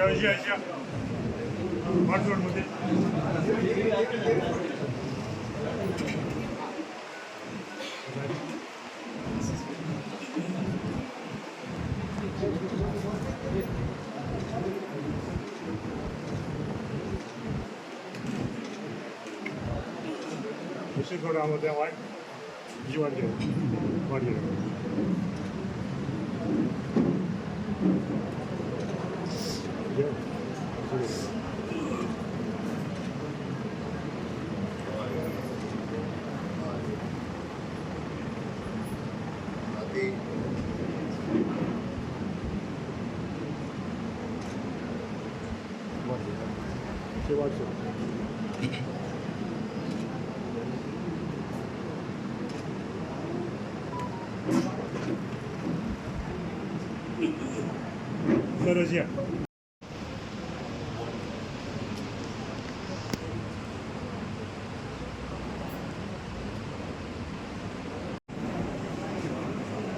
अशी अशी वाटमध्ये अशी थोडं आम्हाला वाट जी वाट घ्या वाट घ्या. 再见。